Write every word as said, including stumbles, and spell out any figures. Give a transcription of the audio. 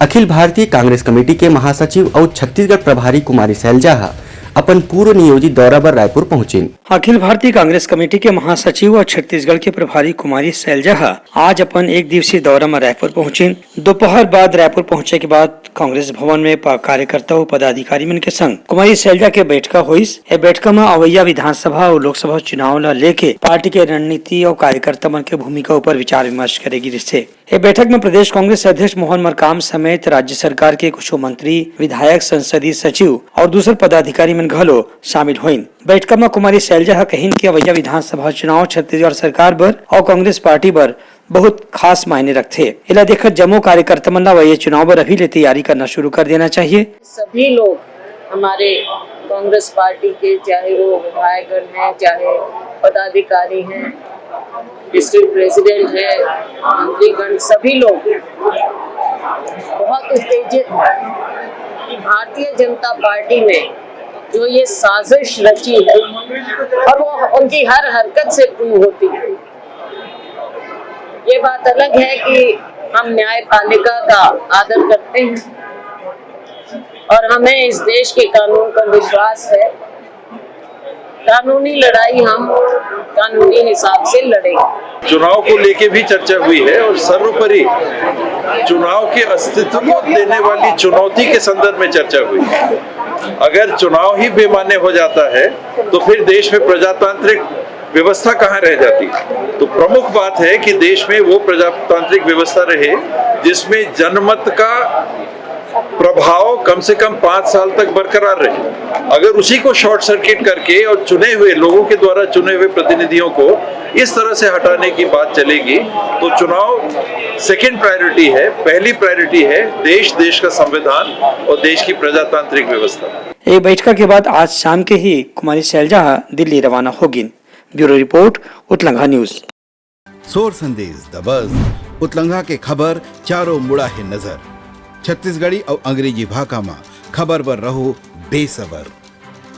Akhil Bharatiya Congress committee के महासचिव अउ छत्तीसगढ़ प्रभारी कुमारी सैलजा ह अपन पूर्व नियोजित दौरा बर रायपुर पहुंचिन। अखिल भारतीय कांग्रेस कमेटी के महासचिव अउ छत्तीसगढ़ के प्रभारी कुमारी सैलजा ह आज अपन एक दिवसीय दौरा म रायपुर पहुंचिन। दोपहर बाद रायपुर पहुंचे के बाद कांग्रेस भवन में प-, कार्यकर्ता अउ पदाधिकारी मन के संग कुमारी सैलजा के बैठका होइस। ए बैठका म अवइया विधानसभा अउ लोकसभा चुनाव ल लेके पार्टी के रणनीति अउ कार्यकर्ता मन के भूमिका ऊपर विचार विमर्श करे गिरिस हे। ए बैठक में प्रदेश कांग्रेस अध्यक्ष मोहन मरकाम समेत राज्य सरकार के कुछ मंत्री, विधायक, संसदीय सचिव अउ दूसर पदाधिकारी मन घलो शामिल होइन। बैठका में कुमारी सैलजा ह कहिन कि अवइया विधानसभा चुनाव छत्तीसगढ़ सरकार बर अउ कांग्रेस पार्टी बर बहुत खास मायने रखथे। एला देखत जम्मो कार्यकर्ता मन ला अवइया चुनाव बर अभी ले तैयारी करना शुरू कर देना चाहिए। सभी लोग हमारे कांग्रेस पार्टी के, चाहे वो विधायकगण हैं, चाहे पदाधिकारी हैं, डिस्ट्रिक्ट प्रेसिडेंट हैं, मंत्रीगण, सभी लोग बहुत उत्तेजित हैं कि भारतीय जनता पार्टी ने जो ये साजिश रची है और वो उनकी हर हरकत से प्रूव होती है। ये बात अलग है कि हम न्यायपालिका का आदर करते हैं और हमें इस देश के कानून पर विश्वास है। कानूनी लड़ाई हम कानूनी हिसाब से लड़ेंगे। चुनाव को लेके भी चर्चा हुई है और सर्वोपरि चुनाव के अस्तित्व को देने वाली चुनौती के संदर्भ में चर्चा हुई। अगर चुनाव ही बेमान्य हो जाता है तो फिर देश में प्रजातांत्रिक व्यवस्था कहाँ रह जाती? तो प्रमुख बात है कि देश में वो प्रजातांत्रिक व्यवस्था रहे जिसमें जनमत का प्रभाव कम से कम पाँच साल तक बरकरार रहे। अगर उसी को शॉर्ट सर्किट करके और चुने हुए लोगों के द्वारा चुने हुए प्रतिनिधियों को इस तरह से हटाने की बात चलेगी तो चुनाव सेकंड प्रायोरिटी है, पहली प्रायोरिटी है देश, देश का संविधान और देश की प्रजातांत्रिक व्यवस्था। ए बैठका के बाद आज शाम के ही कुमारी सैलजा ह दिल्ली रवाना होगिन। Bureau report, Utlangha news. सोर संदेश दबस, उतलंघा के खबर चारों मुड़ा हे नजर। छत्तीसगढ़ी अउ अंग्रेजी भाखा म खबर बर रहो बेसबर।